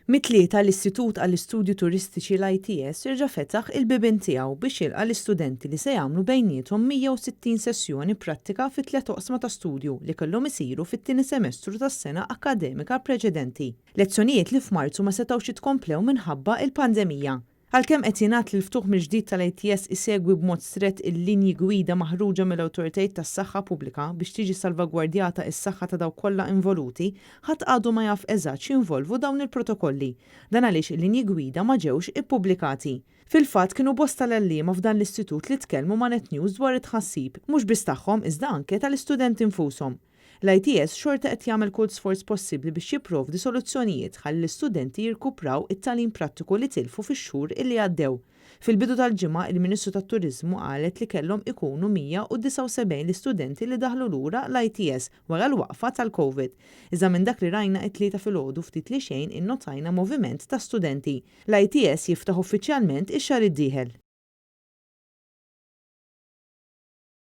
Mit-Tlieta l-Istitut għall-Istudji Turistiċi l-ITS reġa' fetaħ il-bibien tiegħu biex jilqa' l-istudenti li se jagħmlu bejniethom 160 sessjoni prattika fi tliet oqsma ta' studju li kellhom isiru fit-tieni semestru tas-sena akkademika preċedenti. Lezzjonijiet li f'Marzu ma setgħux jitkomplew minħabba il-pandemija. Għalkemm qed jingħad li l-ftuħ mill-ġdid tal-ITS isegwi b'mod strett il-linji gwida maħruġa mill-awtoritajiet tas-saħħa pubblika biex tiġi salvagwardjata s-saħħa ta' dawk kollha involuti, ħadd għadu ma jaf eżatt x'jinvolvu dawn il-protokolli. Dan għaliex il-linji gwida ma ġewx ippubblikati. Fil-fatt kienu bosta l-għalliema f'dan l-istitut li tkellmu ma' Net News dwar it-tħassib, mhux biss tagħhom iżda anke tal-istudenti infushom. L-ITS xorta qed jagħmel kull sforz possibbli biex jipprovdi soluzzjonijiet ħalli l-istudenti jirkupraw it-tagħlim prattiku li tilfu fix-xhur illi għaddew. Fil-bidu tal-ġimgħa, il-Ministru tat-Turiżmu qalet li kellhom ikunu 179 l-istudenti li daħlu lura l-ITS wara l-waqfa tal-Covid. Iżda minn dak li rajna it-Tlieta filgħodu ftit li xejn innotajna moviment ta' studenti. L-ITS jiftaħ uffiċjalment ix-xahar id-dieħel.